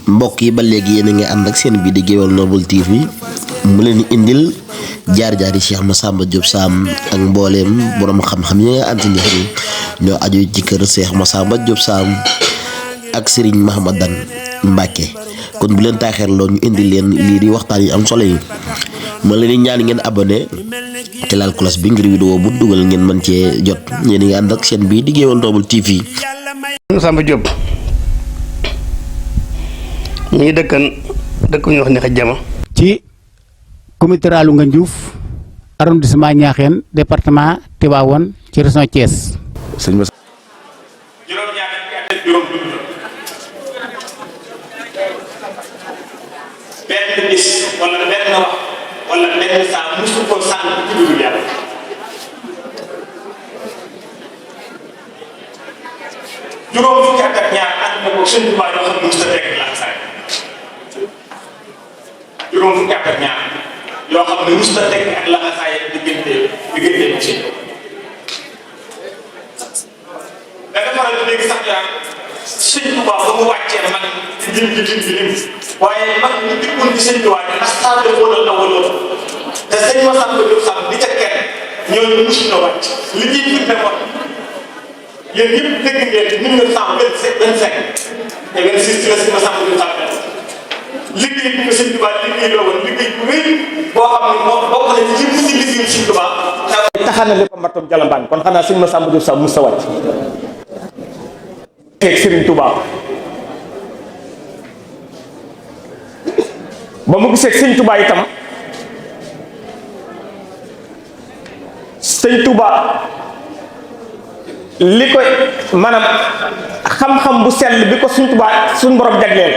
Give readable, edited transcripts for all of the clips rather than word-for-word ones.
mbokk yi ba léegi yéen a ngi ànd ak seen bii di Gueweul Noble TV mu leen indil jaar-jaari Cheikh Massamba Diop Sam ak mbooleem borom xam-xam yi nga anti ni ñoo aju ci kër Cheikh Massamba Diop Sam ak Serigne Mahamadan Mbacke kon bu leen taaxeerloo ñu indil leen lii di waxtaan yi am solo yi ma leen di ñaan ngeen abonné te laal cloche bi ngir vidéo bu dugal ngeen mën cee jot yéen a ngi ànd ak seen bii di Gueweul Noble TV. Massamba Diop ñi dëkk ñu wax neex jama ci comité ruralu Ngandiouf arrondissement Niakhène département Tivaouane ci région Thiès. sëñ Massa juróom-ñaar ak juróom dund benn bis wala benn wax wala benn saa musu ko sànn ci dugub yàlla juróom fukki at ak ñaar ànd na ko sëñ Tuubaa yoo xam ne musta teg la saay juróom fukki at ak ñaar yoo xam ne musta teg ak la saay diggante mu sëñ da nga faral di dégg sax yaa sëñ Tuubaa ba mu wàccee mag ci lim bi lim waaye mag ñu dikkoon ci sëñ Tuubaa ne astaan de wóolal na wóolal te sëñ Massamba Diop Sam di ca kenn ñooñu musu na wàcc li ñuy firnde woon yéen ñëpp dégg ngeen 1925 te 26 ci la sëñ Massamba Diop Sam liggéey bi ko sëñ Tuubaa liggéey loo woon liggéey bu rëy boo xam ne moom bokk na ci mujj liggéey sëñ Tuubaa taxanale ko mbattom jalambaan kon xanaa sëñ Massamba Diop Sam musa wàcc ak Serigne Touba ba mu gisee Serigne Touba itam Serigne Touba li ko maanaam xam-xam bu sell bi ko Serigne Touba suñu borom jagleel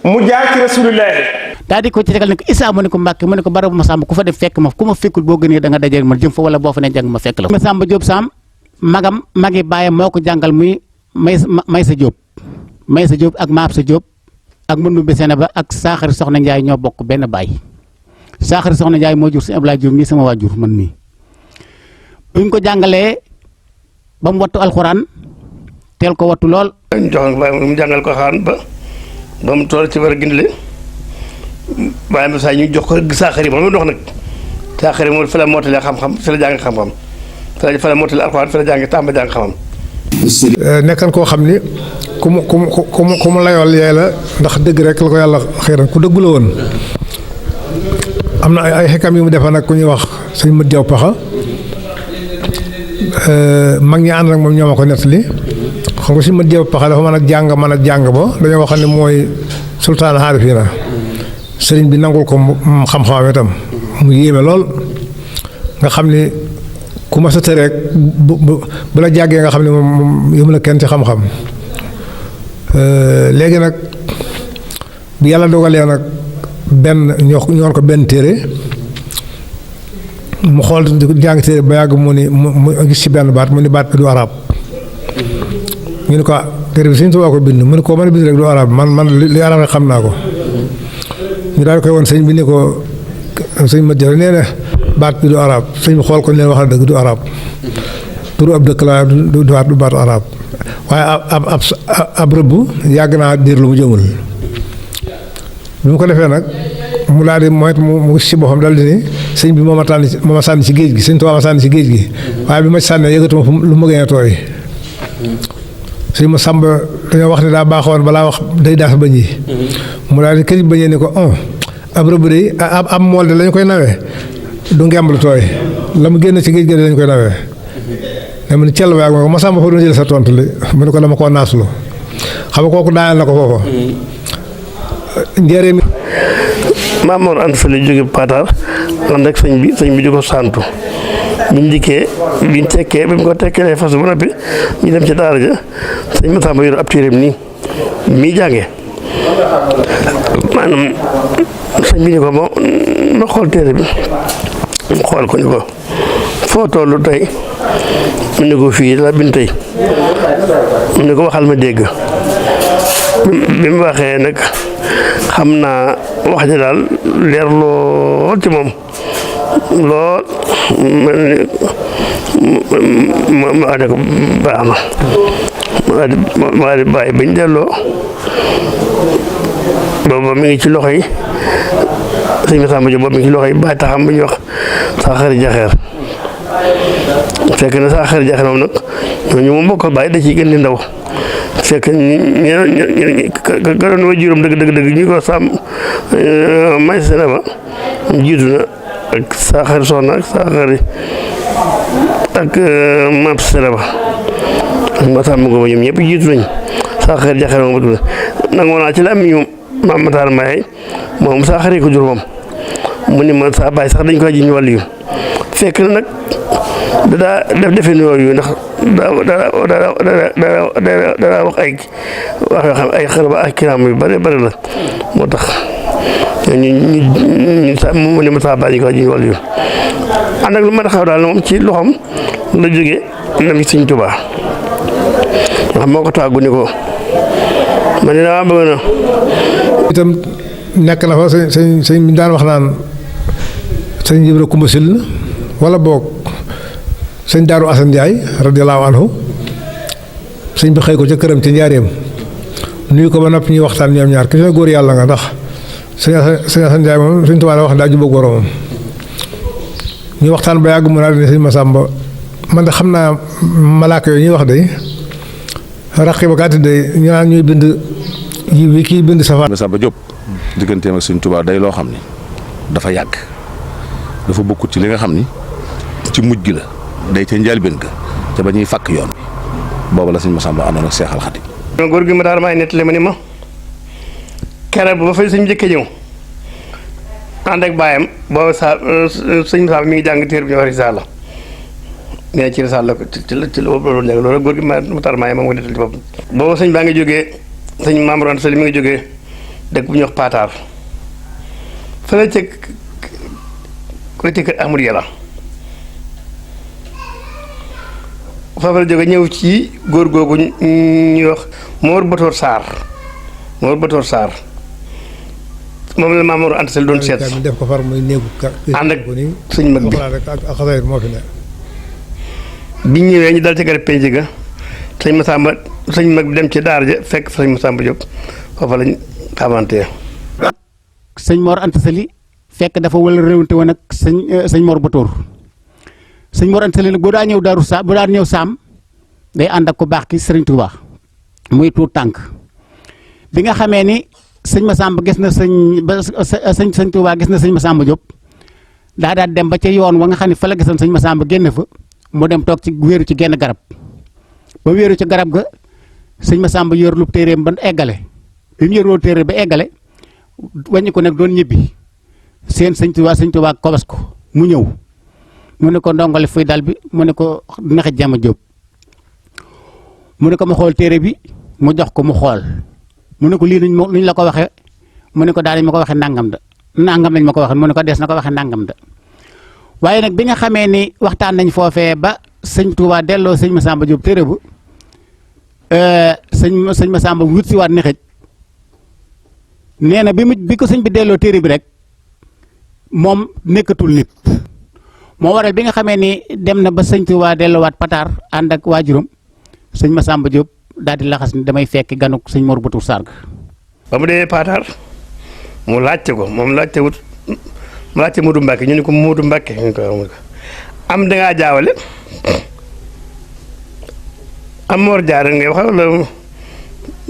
mu jaar ci Rasulullah daal di ko ci tegal ne ko Issa mu ne ko Mbàkke mu ne ko barabu Massamba ku fa def fekk ma ku ma fekkul boo gënee da nga dajeeg man jëm fa wala boo fa ne jàng ma fekk la. Massamba Diop Sam magi baayam moo ko jàngal muy Maysa Diop ak Maabsa Diop ak Mëndu Besene ba ak Saaxari Soxna Ndiaye ñoo bokk benn baay Saaxari Soxna Ndiaye moo jur si Abdoulaye Diop mii sama waajur man mii buñ ko jàngalee ba mu wattu alxuraan teel ko wattu lool. jox mu jàngal ko xaan ba mu toll ci war a gindile waaye saa ñu jox ko Saaxari moom dox nag Saaxari moom fi la mootalee xam-xam fi la jàng xam-xam. fa la mottali alxuraan fa la jàng tàmba jàng xamam. nekkan koo xam ni ku mu layool yaay la ndax dëgg rek la ko yàlla xëy na ku dëggu la woon am na ay xekkam yu mu defa nag ku ñuy wax sëñ Mat Jaw Paxa mag ñi ànd nag moom ñoo ma ko nettali xam nga sëñ Mat Jaw Paxa dafa mën a jàng ba dañoo wax ne mooy sultaan xaarifiina sëriñ bi nangul ko xam-xamam itam mu yéeme lool nga xam ni ku ma sa tëreek bu la jàggee nga xam ne moom yëmu la kenn ci xam-xam léegi nag bi yàlla dogalee nag benn ñoon ko benn téere mu xool jàng téere ba yàgg mu gis ci benn baat mu ni baat bi du arab ñu ne ko téere bi Sëñ Tuubaa ko bind mu ne ko mën a bind rek du arab man li arab rek xam naa ko ñu daal koy woon sëñ bi ni ko sëñ ma jël nee na baat bi du arab sëñ bi xool ko leen wax la dëgg du arab turu ab dëkk laa du baatu arab waaye ab rëbb yàgg naa diir lu mu jëmul bi mu ko defee nag mu daal di mu si boppam dal di ni sëñ bi moo ma sànni ci géej gi sëñ Tuubaa ma sànni ci géej gi waaye bi ma ci sànnee yëgatuma fu lu ma gën a tooy sëñ Massamba dañoo wax ne daa baaxoon balaa wax day daas bañ yi mu daal di këj bañee ni ko ab rëbb de ab mool de lañu koy nawee du ngemb lu tooy la mu génn ci géej gi lañu koy nawee ne mu ni cell ba ak ma ko Massamba fa doon jël sa tontu li mu ne ko dama koo naaslu xam nga kooku daaneel na ko foofa njëriñ mi Maam Mor Anta Sali jóge Pataar ànd ak sëñ bi di ko santu biñ dikkee biñ tekkee bi mu ko tekkelee fas bu noppi ñu dem ci daara ja sëñ Massamba yor ab téereem nii mii jànge maanaam sëñ bi ni ko ma xool téere bi mu xool ko ni ko foo tollu tey mu ne ko fii la bind tey mu ne ko waxal ma dégg bi mu waxee nag xam naa wax ji daal leer lool ci moom lool mel ni ma ne ko baax na maa di bàyyi bañ delloo booba mi ngi ci loxo yi sëñ Massamba Diop boobu mi ngi ci loxo yi bàyyi taxam bu ñuy wax saa xari jaxeer fekk na saa xari jaxeer moom nag ñooñu moom bokkal bàyyi da ciy gën di ndaw fekk ka doon wa juróom dëgg ñu ko sàmm may sene ba jiitu na ak saa xari soxna ak saa xari ak maam sene ba ak Massamba Ngom ñoom ñëpp jiitu nañ saa xari jaxeer moom nangu naa ci la am ñu maam Matar Maye moom saa xari ko jur moom mu ni ma saa bàyyi sax dañ koy ji ñu wàllu yu fekk na nag daa def defe yooyu ndax daa wax ay wax yoo xam ay xaraba ak kiraam yu bëri bëri la moo tax ñu sa mu ni ma saa bàyyi ñu koy ji ñu wàllu yu ànd ak lu mën a xaw daal moom ci loxoom la jógee ndam ci Sëñ Tuubaa ndax moo ko tàggu ni ko man de damaa bëgg na itam nekk na fa sëñ bi daan wax naan sëñ Ibra Kumba Sil wala boog sëñ Daaru Asan Njaay radiyallaahu anhu sëñ bi xëy ko ca këram ci njaareem nuyu ko ba noppi ñuy waxtaan ñoom ñaar ki sa góor yàlla nga ndax sëñ Asan Njaay moom sëñ Tuubaa la wax daa jubóog boroomam ñu waxtaan ba yàgg mu naa ne sëñ Massamba man de xam naa malaaka yooyu ñuy wax de raqiba kat de ñu naan ñuy bind yi wi kii bind safar. Massamba Diop digganteem ak Sëñ Tuubaa day loo xam ni dafa yàgg dafa bokkut ci li nga xam ni ci mujj gi la day ca njëlbéen ga ca ba ñuy fàkk yoon bi booba la Sëñ Massamba àndoon ak Seexal Xadiim. góor gi ma daal may nettali ma ni ma keroog ba fay sëñ njëkkee ñëw ànd ak baayam booba sëñ Massamba mi ngi jàng téere bi ñu wax Risaala nee na ci Risaala la ci la loolu nekk loolu góor gi ma tar maay moom nga nettali ci boppam. booba sëñ baa ngi jógee sëñ Maam Mor Anta Sali mi ngi jógee dëkk bu ñuy wax Pataar fële ca côté kër Amadou Yàlla foofu la jóge ñëw ci góor googu ñuy wax Mor Batoor Sarr moom la Maam Mor Anta Sali doon seet def ko far muy néegu ànd ak sëñ mag bi ak xasaayid moo fi ne biñ ñëwee ñu dal ci garab penc ga sëñ Massamba sëñ mag bi dem ci daara ja fekk fa sëñ Massamba Diop foofa lañ xamante sëñ Mor Anta Sali fekk dafa wala réewante woon ak sëñ Mor Batoor sëñ Mor Anta Sali nag boo daa ñëw Daaru Saam boo daa ñëw Saam day ànd ak ku baax ki Sëriñ Tuubaa muy tuut tànk bi nga xamee ni sëñ Massamba gis na sëñ Tuubaa gis na sëñ Massamba Diop daa dem ba ca yoon wa nga xam ne fa la gisoon sëñ Massamba génn fa mu dem toog ci wéeru ci genn garab ba wéeru ci garab ga sëñ Massamba yor lu téeréem ba eggale bi mu yoroo téere ba eggale wàññi ko nag doon ñibbi seen sëñ Tuubaa kobas ko mu ñëw mu ne ko ndongole fuy dal bi mu ne ko naxi jama Jóob mu ne ko mu xool téere bi mu jox ko mu xool mu ne ko lii nuñ la ko waxee mu ne ko daal nañ ma ko waxee nangam lañ ma ko waxee mu ne ko des na ko waxee nangam da waaye nag bi nga xamee ni waxtaan nañ foofee ba sëñ Tuubaa delloo sëñ Massamba Diop téere bu sëñ Massamba wut si waat ni xëj nee na bi ko sëñ bi delloo téere bi rek moom nekkatul nit moo waral bi nga xamee ni dem na ba sëñ Tuubaa delloowaat Pataar ànd ak waajuram sëñ Massamba Diop daal di laxas ni damay fekk ganuk sëñ Mor Batoor Sarr ba mu dee Pataar mu laajte ko moom laajte wut mu laajte Moodu Mbàkke ñu ne ko Moodu Mbàkke ñu ko am dangaa jaawale am Mor Jaara ngay wax wala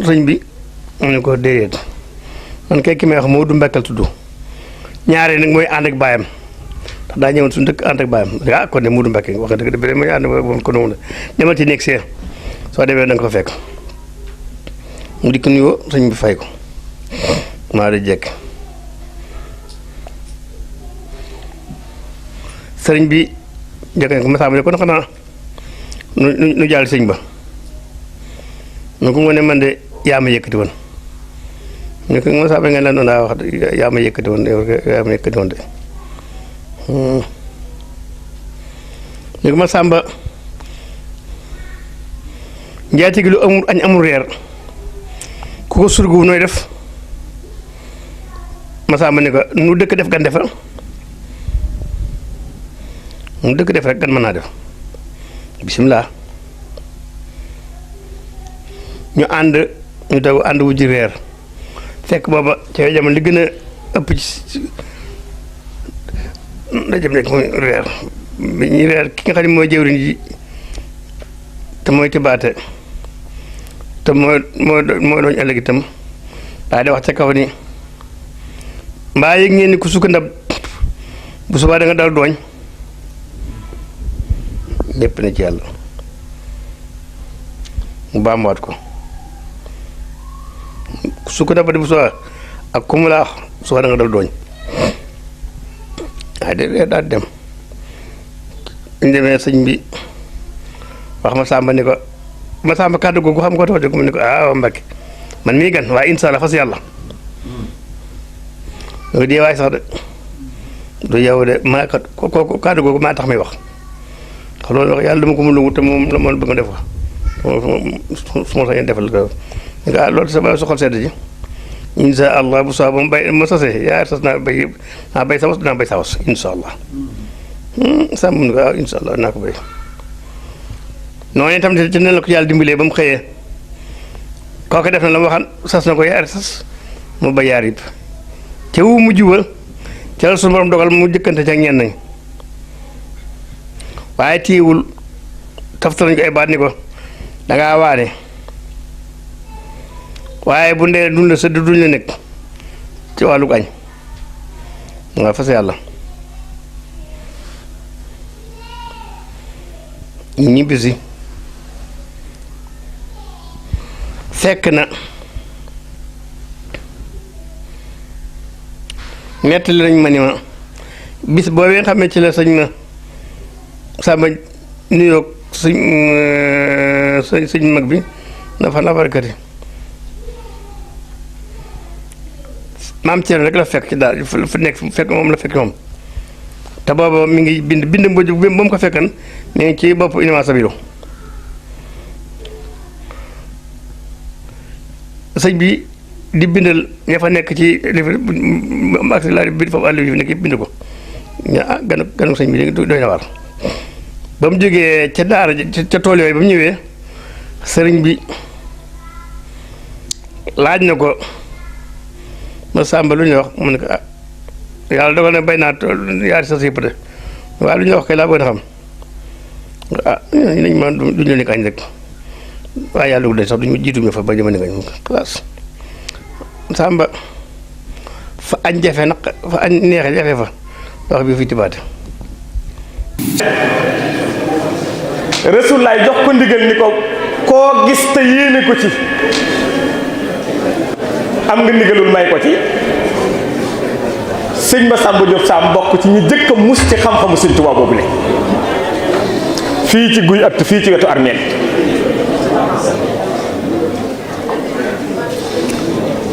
sëñ bi mu ne ko déedéet man kay ki may wax Moodu Mbàkke tudd ñaaree nag mooy ànd ak baayam ndax daa ñëwoon suñu dëkk ànd ak baayam ah kon de Moodu Mbàkke wax dëgg de mooy ànd woon ko noonu demal ci nekk see soo demee da nga ko fa fekk mu dikk nuyoo sëñ bi fay ko maa di jekk sëriñ bi jekk ko Massamba ne ko xanaa nu jàll sëñ ba nu ko mu ne man de yaa ma yëkkati woon ñu ko Massamba nga ne daa wax yaa ma yëkkati woon yaa ma yëkkati woon de ñu ko Massamba njaati gi lu amul añ amul reer ku ko surgu nooy def Massamba ne ko nu dëkk def gan defa nu dëkk def rek gan mën naa def bisimilah ñu daw ànd wu ji reer fekk booba ca jamono li gën a ëpp ci dajam nekk muy reer bi ñuy reer ki nga xam ne mooy jëwriñ ji te mooy tibaate te moo doon ëllëg itam daa di wax ca kaw ni mbaa yëg ngeen ni ku sukk ndab bu subaa da nga dal dooñ lépp na ci yàlla mu baamuwaat ko ku sukk ndab bu subaa ak ku mu laax bu subaa da nga dal dooñ waaye de daal dem ñu demee sëñ bi wax ma sàmba ni ko ma sàmba kàddu googu xam nga ko tax mu ni ko ah Mbacke man mii gan waaye incha allah fas yàlla loolu dee waay sax de du yow de maa kat kooku kàddu googu maa tax may wax xam loolu wax yàlla dama ko mën a wut te moom la ma bëgg a def ko su ma sañoon defal ko nga loolu sa soxal sedd ji incha allah bu soo ba ma sasee yaa sas naa bay sawas dinaa bay sawas incha allah sàmm ni ko waaw incha allah naa ko bay noonu itam ci ne la ko yàlla dimbalee ba mu xëyee kooku def na la ma waxan sas na ko yaari sas mu ba yaar yëpp te wu mu jubal ca la suñu borom dogal mu jëkkante ca ñenn nañ waaye téewul taftal nañ ko ay baat ni ko dangaa waane waaye bu ndee duñ la sëdd duñ la nekk ci wàllu añ nga fas yàlla ñibbisi fekk na nettali nañ ma ni ma bis boobee nga xam ne ci la sëñ ma sàmba nuyoog sëñ mag bi dafa nafarkati maam Thierno rek la fekk ci daal fu nekk fekk moom la fekk moom te booba mi ngi bind mbëj ba mu ko fekkan mi ngi ci bopp Inima Sabilu sëñ bi di bindal ña fa nekk ci ak laa di bind foofu àll yi nekk yëpp bind ko ganu sëñ bi doy na waar ba mu jógee ca daara ca tool yooyu ba mu ñëwee sëriñ bi laaj na ko ma sàmba lu ñuy wax mu ne ko ah yàlla dogal na bay naa yaari sa yëpp de waaye lu ñuy wax kay laa bëgg a xam ah nañ ma duñ la nekk añ rek waaye yàlla dugg sax duñ jiitu ñu fa ba jëma nekk añ classe sàmba fa añ jafe naq fa añ neexe jafe fa wax bi fi tibaate Rasulaay jox ko ndigal ni ko koo gis te yéene ko ci am nga ndigalul may ko ci sëñ Massamba Diop Sam bokk ci ñu jëkk a mus ci xam-xamu sëñ Tuubaa boobu le fii ci guy at fii ci wetu armeel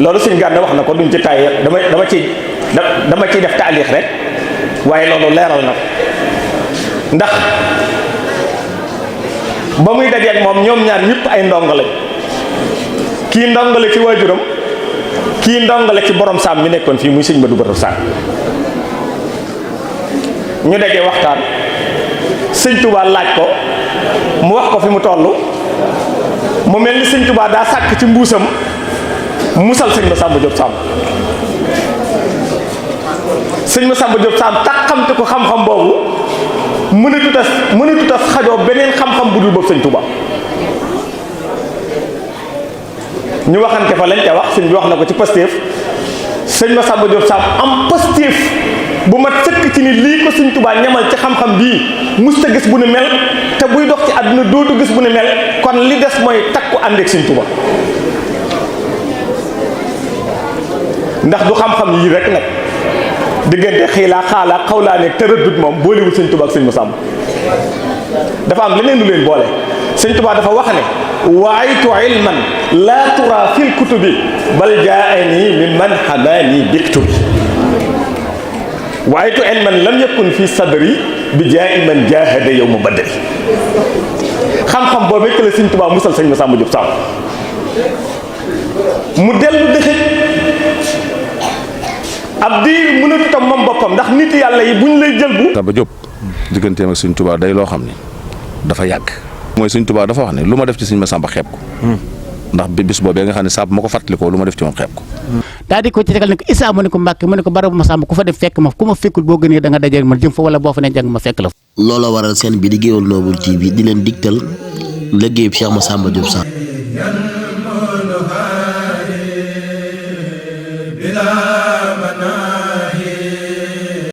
loolu sëñ Gànna wax na ko duñ ci tàyyi dama ciy def taalix rek waaye loolu leeral na ko ndax ba muy dajeek moom ñoom ñaar ñëpp ay ndongo lañ kii ndongo la ci waajuram kii ndongo la ci borom saam mi nekkoon fii muy sëñ Badou Badou Sam ñu dajee waxtaan sëñ Touba laaj ko mu wax ko fi mu toll mu mel ni sëñ Touba daa sàkk ci mbuusam musal sëñ Massamba Diop Sam sëñ Massamba Diop Sam taxamte ko xam-xam boobu mënatu tas xajoo beneen xam-xam bu dul boobu sëñ Touba ñu waxante fa lañ ca wax sëñ bi wax na ko ci Pastef sëñ Massamba Diop Sam am Pastef bu mat sëkk ci ni lii ko sëñ Touba ñamal ci xam-xam bii musta gis bu ni mel te buy dox ci àdduna dootu gis bu ni mel kon li des mooy takku ànd ak sëñ Touba ndax du xam-xam yii rek nag diggante xiilaa xaalaa xawlaa ne tërëddut moom boolewul sëñ Touba ak sëñ Massamba dafa am leneen lu leen boole sëñ Touba dafa wax ne waaytu ilman laa tura fil kutubi bal jaani min man xamaani biktubi waaytu ilman lam yakun fi sadri bi jaai man jaahada yow mu badri xam-xam boobu la sëñ Touba musal sëñ Massamba Diop Sam mu dellu dëxëj ab diir mënatu tam moom boppam ndax nit yàlla yi buñ lay jël bu Massamba Diop digganteem ak sëñ Touba day loo xam ni dafa yàgg mooy sëñ Touba dafa wax ne lu ma def ci sëñ Massamba xeeb ko ndax bis boobee nga xam ne saa bu ma ko fàttalikoo lu ma def ci moom xeeb ko. daal di ko ci tegal ne ko Issa mu ne ko Mbàkke mu ne ko barabu Masamba ku fa dem fekk ma ku ma fekkul boo gënee da nga dajeeg man jëm fa wala boo fa ne jàng ma fekk la. looloo waral seen bi di Géwël Noble TV di leen digtal liggéeyub Cheikh Massamba Diop Sam